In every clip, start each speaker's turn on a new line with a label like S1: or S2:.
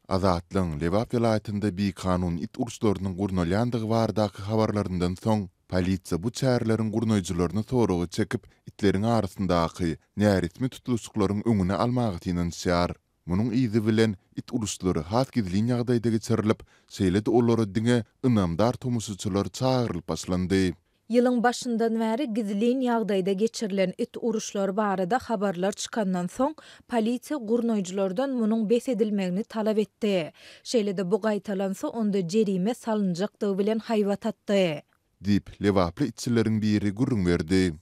S1: Azatlygyň Lebap welaýatynda bikanun it uruşlarynyň gurnalýandygy baradaky habarlaryndan soň, polisiýa bu çäreleriň gurnaýjylaryny soraga çekip, itleriň arasyndaky näresmi tutluşyklaryň öňüni almaga synanyşýar. Munuň yzy bilen, it uruşlary has gizlin ýagdaýda geçirilip, şeýle-de olara diňe ynamdar tomaşaçylar çagyrylyp başlandy.
S2: Ýylyň başyndan bäri gizlin ýagdaýda geçirilen it uruşlary barada habarlar çykandan soň, polisiýa gurnaýjylardan munuň bes edilmegini talap etdi. Şeýle-de bu gaýtalansa, onda jerime salynjakdygy bilen haýbat atdy.
S1: Diýip, lebaply itçileriň biri gürrüň berdi.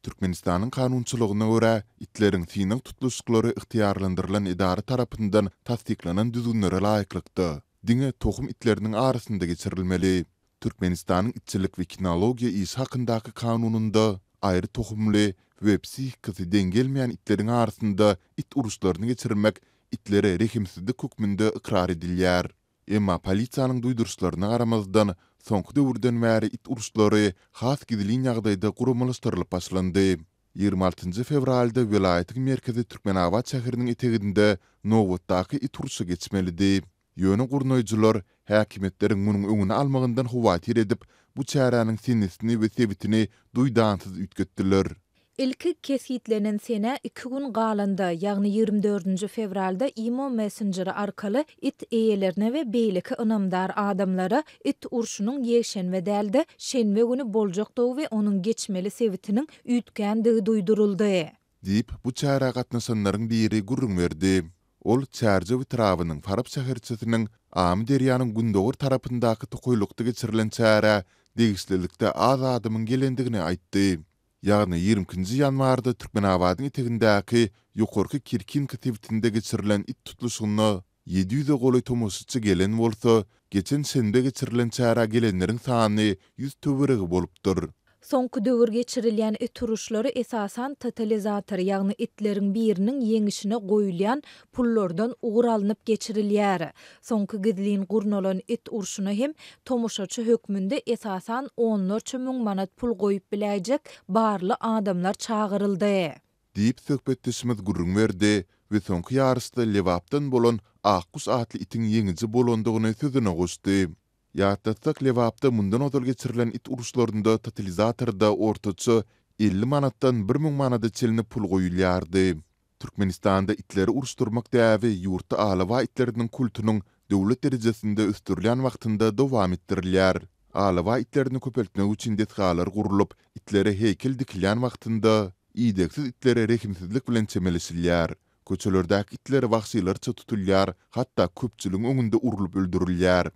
S1: Türkmenistanyň kanunçylygyna görä, itleriň synag tutluşyklary ygtyýarlandyrylan edara tarapyndan tassyklanan düzgünlere laýyklykda, diňe tohum itleriniň arasynda geçirilmeli. Türkmenistanyň Itçilik we kinologiýa işi hakyndaky kanunynda aýry tohumly we psihikasy deň gelmeýän itleriň arasynda it uruşlaryny geçirmek itlere rehimsizlik hökmünde ykrar edilýär. Emma polisiýanyň duýduryşlaryna garamazdan, soňky döwürden bäri it uruşlary has gizlin ýagdaýda guramalaşdyrylyp başlandy. 26 fewralda welaýatyň merkezi Türkmenabat şäheriniň eteginde nobatdaky it urşy geçmelidi. Ýöne gurnaýjylar häkimiýetleriň munuň öňüni almagyndan howatyr edip, bu çäräniň senesini we sebitini duýdansyz üýtgetdiler.
S2: Ilki kesgitlenen senä iki gün galanda, ýagny 24 nji fewralda imo messenjeri arkaly it eýelerine we beýleki ynamdar adamlara it urşunyň ýekşenbe däl-de, şenbe güni boljakdygy we onuň geçmeli sebitiniň üýtgändigi duýduryldy.
S1: Diýip, bu çärä gatnaşanlaryň biri gürrüň berdi. Ol Çärjew etrabynyň Farap şäherçesiniň Amyderýanyň gündogar tarapyndaky tokaýlykda geçirilen çärä degişlilikde az adamyň gelendigini aýtdy. Ýagny 22-nji ýanwarda Türkmenabadyň etegindäki Ýokarky Kirkinka sebitinde geçirilen it tutluşygyna 700-e golaý tomaşaçy gelen bolsa, geçen şenbe geçirilen çärä gelenleriň sany 100 töweregi bolupdyr.
S2: Soňky döwür geçirilýän it uruşlary esasan totalizator, ýagny itleriň biriniň ýeňişine goýulýan pullardan ugur alnyp geçirilýär. Soňky gizlin gurnalan it urşuna hem tomaşaçy hökmünde esasan onlarça müň manat pul goýup biläýjek barly adamlar çagyryldy.
S1: Diýip, söhbetdeşimiz gürrüň berdi we soňky ýaryşda Lebapdan bolan Akguş atly itiň ýeňiji bolandygyny sözüne goşdy. Ýatlatsak, Lebapda mundan ozal geçirilen it uruşlarynda totalizatorda ortaça 50 manatdan 1000 manada çenli pul goýulýardy. Türkmenistanda itleri uruşdyrmak däbi ýurtda alabaý itleriniň kultunyň döwlet derejesinde ösdürilýän wagtynda dowam etdirilýär. Alabaý itlerini köpeltmek üçin desgalar gurlup, itlere heýkel dikilýän wagtynda, idegsiz itlere rehimsizlik bilen çemeleşilýär. Köçelerdäki itler wagşylarça tutulýar, hatda köpçüligiň öňünde urlup öldürilýär.